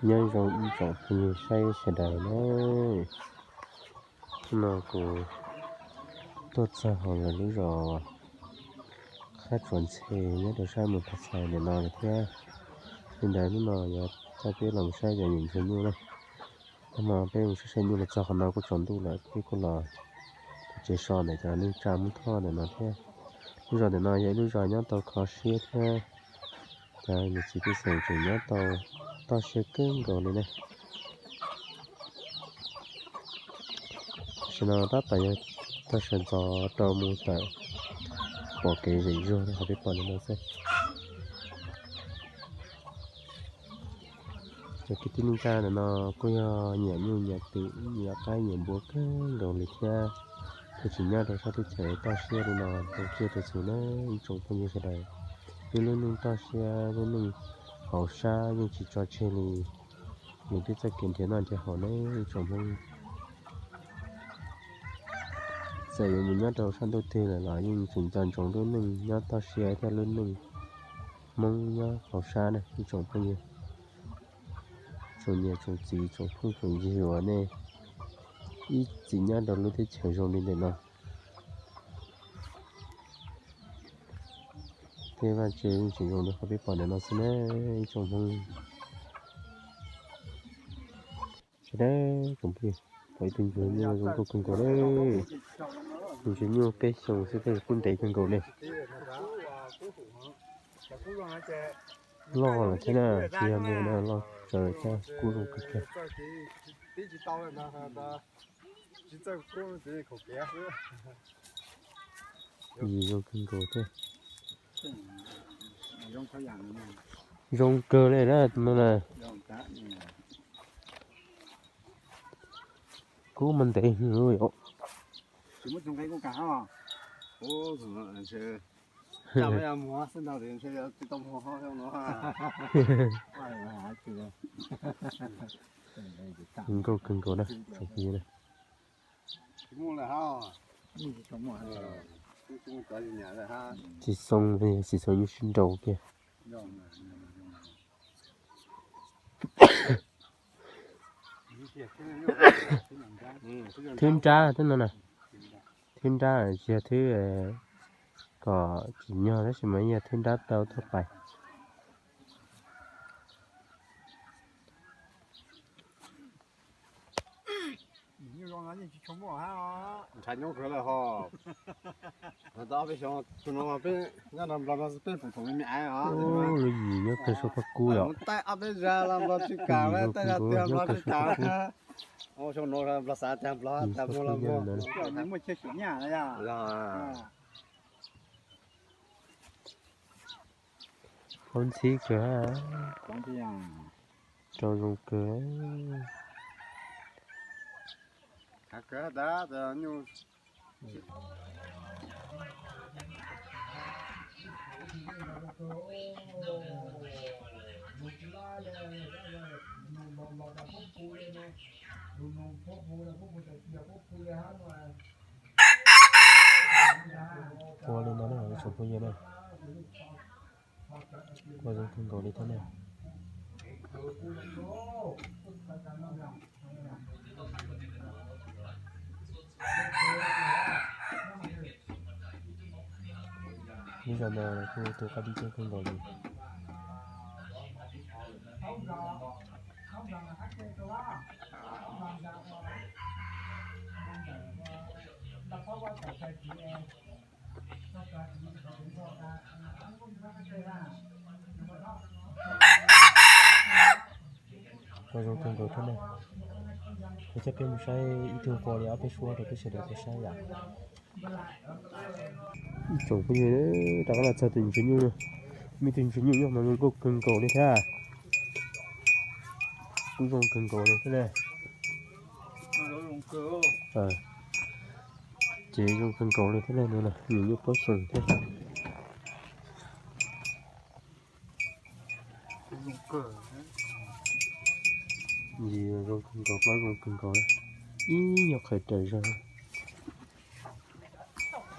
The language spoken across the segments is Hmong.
Nyob zoo ib tsoom phooj ywg saib sawv daws na, hnub no kuv tuaj txog hauv lawv lub zos Qhab Tsuas Ntxhe nyob rau sab Moos Phas Xais ntawm no lawm thiab. Li ntawd hnub no yuav coj peb los saib cov yim ntses nyuj na. Hnub no peb mus saib saib nyuj los txog qhov no kuj tsaus ntuj lawm, peb kuj los tsev so ntawm cov neej tsa Hmoob Thoj ntawm no thiab. Lub zos ntawm no yog ib lub zos nyob tau kho siab thiab cov niam txiv pej xeem tseem nyob tau toj siab kawg nkaus li na. Tam sim no tab tom yog toj siab ntxov rau mus tawm pom kev zem zuag li qhov peb pom ntawm no xwb. Cov kwv tij neej tsa ntawm no kuj yog nyiam nyuj nyiam twm nyiam qaib nyiam npua kawg nkaus li thiab. Thiaj tsis nyob rau sab teb chaws toj siab li no rau tsiaj rau txhu na ib tsoom phooj ywg sawv daws. Peb lub neej toj siab lub neej hauv sab yeej tsis tso tseg li. Nws twb txoj kev nrhiav noj nrhiav haus ne ib tsoom Hmoob. Txawm yuav mus nyob rau sab ntuj twg lawm los yeej tseem nco ntsoov lub neej nyob toj siab thiab lub neej Hmoob nyob hauv sab na ib tsoom phooj ywg, tsoom niam tsoom txiv tsoom phooj tsoom ywg uas nej ib txwm nyob rau lub teb chaws zoo li ntawm no. Tej vaj tse yeej tseem zoo li qhov peb pom ntawm no xwb na ib tsoom Hmoob. Sawv daws tsoom phooj ywg, pom ib tug ntses nyuj zoo nkauj kawg nkaus li. Tus ntses nyuj peb xyoos xwb tab sis kub ntev kawg nkaus li. Loj lawm thiab na, tsis yog ntses na, loj tsawv thiab kub zoo kawg kiag. Yim zoo kawg nkaus thiab. Zoo kawg li na tus no na. Kub mas ntev yom. Zoo nkauj kawg nkaus na tsoom phooj ywg na. Txiv xoo, txiv xoo nyuj sib nraus kiag. Thwb nrab thiab no na. Thwb nrab tsis yog thwb kom tsim nyog tab sis mas yog thwb nrab tau tuaj pais. Ntshav nyob kawg lawm ho. Tau ob peb xyoos tus no peb nyob nrog Nplog no peb pum pum me me aiv os. Lub yim nyob kawg saum paj kub yom. Mus taij ob peb zag los Nplog tsis kam, taij zag tiag Nplog tsis kam. Xyoo no Nplog xav tias Nplog tas muag los muag. Paub ntxhib kawg, rau zoo kawg. Ua li no na ib tsoom phooj ywg na. Ua zoo kawg nkaus li thiab na. Lub zos no kuj tu qab dib coob kawg nkaus li. Ua zoo kawg nkaus thiab na. Kuv coj peb mus saib ib tug qua li ob peb suab rau peb sawv daws tau saib yom. Ib tsoom phooj ywg, rov qab los txog tus ntses nyuj no. Muaj tus ntses nyuj nyob no zoo nkauj kawg nkaus li thiab. Kuj zoo kawg nkaus li thiab na. Ces zoo kawg nkaus li thiab na, nws nyuj pob xyoos thiab. Zoo kawg nkaus, plaub zoo kawg nkaus, ib nyuag qhwv raws zog.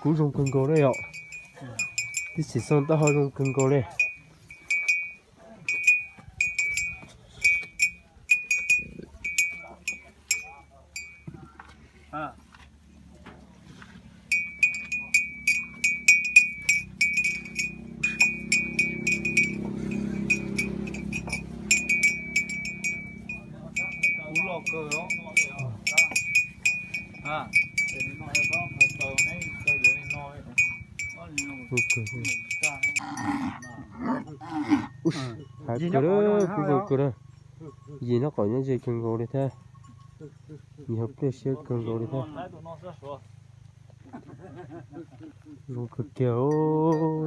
Kuj zoo kawg nkaus na yom. Tib txhis xoo taub hau zoo kawg nkaus li. Hav kawg, kuj zoo kawg na. Yim nraub qaum nyob ze kawg nkaus li thiab. Yim hauv pliaj siab kawg nkaus li thiab. Zoo kawg kiag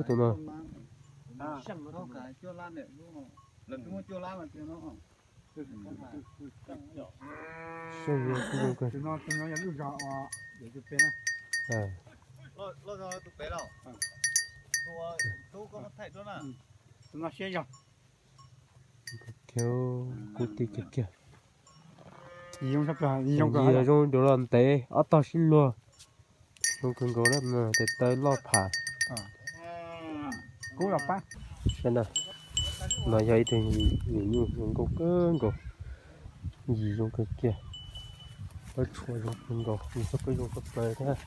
tus no. Saib zoo kawg. Kiag, kub tij kiag kiag. Yog zoo dua los ntev ob tog sib luag. Zoo kawg nkaus na, tes taw loj pham. Saib na, no yog ib tug yim nyuj zoo nkauj kawg nkaus. Yim zoo kawg kiag. Lawv tshuam zoo kawg nkaus, yim txoj kawg zoo tshaj plaws thiab.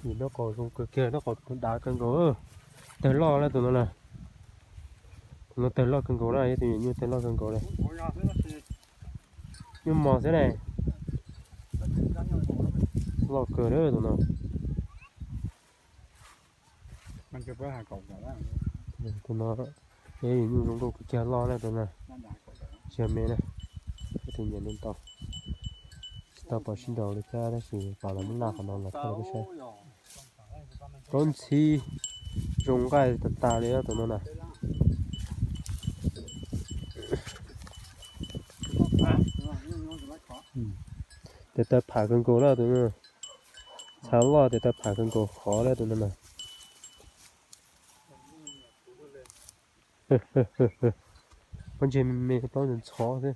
Yim nraub qaum zoo kawg kiag, nraub qaum dav kawg nkaus. Tawg loj na tus no na. Tus no tawg loj kawg nkaus na, yog tus yim nyuj tawg loj kawg nkaus li. Nyuj mos xwb ne. Loj kawg tus no. Tus no, yim nyuj zoo nkauj kawg kiag loj na tus no. Tsis yog me na. Tus nyiam ntau. Tsis tau pom sib nraus li thiab tab sis pom los muab naj qhov no los thaij rau peb saib. Rau ntxhib zoo nqaij tag tag li tus no na. Tes taw pham kawg nkaus na tus no. Txha loj tes taw pham kawg nkaus qhov li tus no na. Pob ntseg me me plaub ntxhov xwb.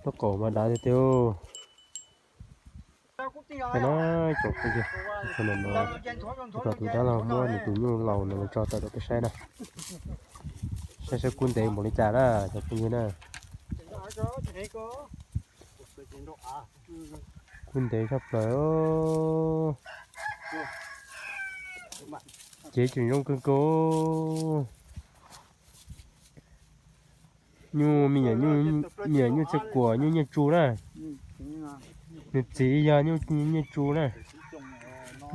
Nraub qaum mas dav tiag tiag. Tsoom phooj ywg, tus dab laug muab nws tus nyuj laus no los tso tawm rau peb saib na. Saib saib kub ntev npaum li cas na cov phooj ywg na. Kub ntev tshaj plaws. Cev tseem zoo kawg nkaus. Nyuj me nyuam, nyuam nyuj txiv kuam, nyuj nyiaj tsu na. Nws txiv yog nyuj nyiaj tsu na.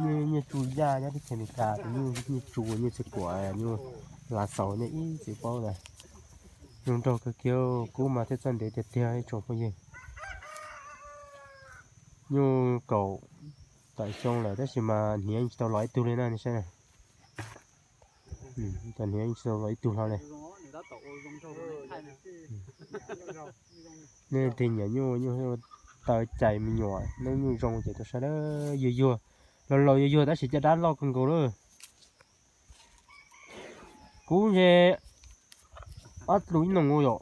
Nyuj nyiaj tsu yaj nyob teb chaws Amelikas, tus nyuj nyiaj tsu, nyuj txiv kuam, nyuj lav xaus nej ib txwm paub ntawd. Zoo nraug kawg kiag, kub mas thiaj txawj ntev tiag tiag ib tsoom phooj ywg. Nyuj kaum tawm xyoo lawm tab sis mas hniav tsis tau los ib tug li na nej saib. Cov hniav tsis tau los ib tug hlo li. Nej tig nyiam nyuj, nyuj taw cais me nyuam, noob nyuj zoo ces tuaj saib. Yuag yuag, laus laus yuag yuag tab sis caj dab loj kawg nkaus lawm. Kub ntshe ob tus ib nus yom.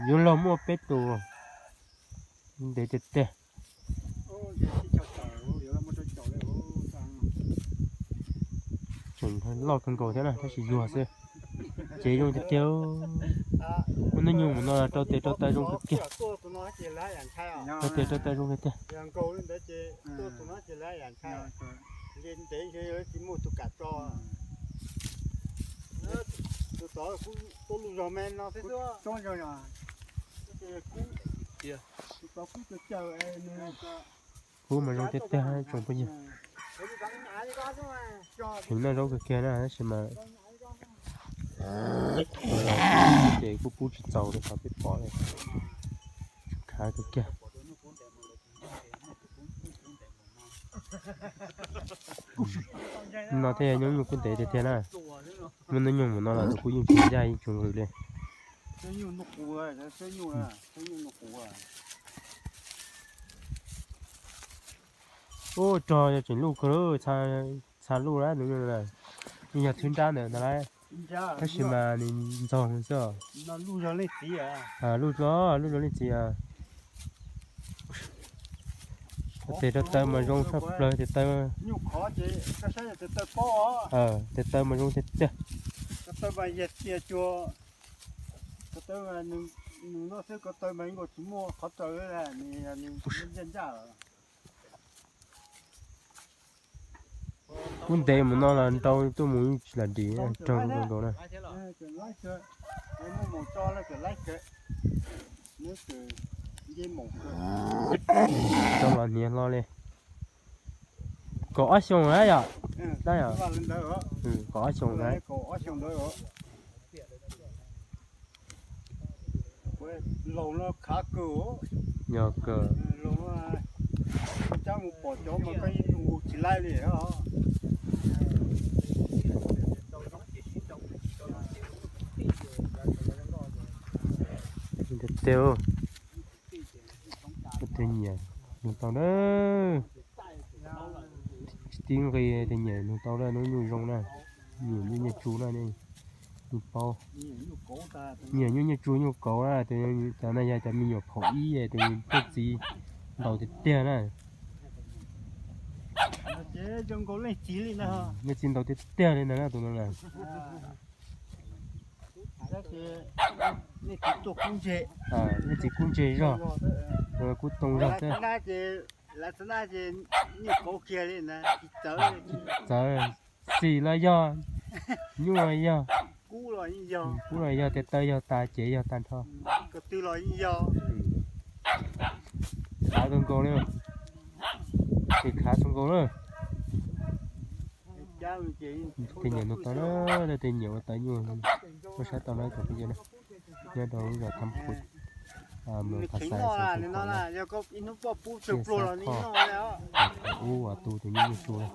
Yuav luag muaj peb tus. Ntev tiag tiag. Tseem loj kawg nkaus thiab na tab sis yuag xwb. Cev zoo tiag tiag. Muaj hnub nyoog mus no rau tes rau taw zoo kawg kiag. Rau tes rau taw zoo kawg tiag. Kub mas zoo tiag tiag tsoom phooj ywg. Tseem noj zaub kawg kiag na tab sis mas ces kuj pub tsis txaus li qhov peb pom li. Khav kawg kiag. No thiaj yog nyuj kub ntev tiag tiag na. Muaj hnub nyoog mus no los nws kuj yeej tsis yaj yeej tsis nqws li. Ub, rog yog tseem luj kawg, txha luj lawm, yeej yog thwb nrab ntawm ntag lauj, tab sis mas nws ntxaug xwb. Luj, luj zog leej txiv. Tes rau taw mas zoo tshaj plaws tes taw. Tes taw mas zoo tiag tiag. Kuv ntev mus no los nrau tuaj mus yeej tsis lam dim, raug zoo nkaus na. Tau los hniav hlo li. Kaum ob xyoos na yom? Tab yom? Kaum ob xyoos na. Yog kawg. Tiag tiag, nug tau na. Tsis tib nqi tias nyiam nug tau na, hnub nyoog zoo na. Nyiam nyuj nyiam tsu na, nej paub. Nyiam nyuj nyiam tsu nyuj kauv na, cov no yog cov me nyuam phaum ib, tus niag txiv ntaus tiag tiag na. Leej txiv ntaus tiag tiag li ntag na tus no na. Leej txiv kub ntse zog, kub toog zog xwb. Txawv, xim los yog, nyuj los yog, kub los yog, tes taw yog tas, cev yog tag nrho. Khav zoo nkaus li, ces khav zoo nkaus na. Tej nyiam nug tau na, tej nyiam ua tau nyuj, koj saib tau na, cov phooj ywg na, nyob rau lub zos Thab Phuv, Phav Xais, Xeev Khuam na, Xeev Xab Thoj, ub as tu tus nyuj nyuj tsu na.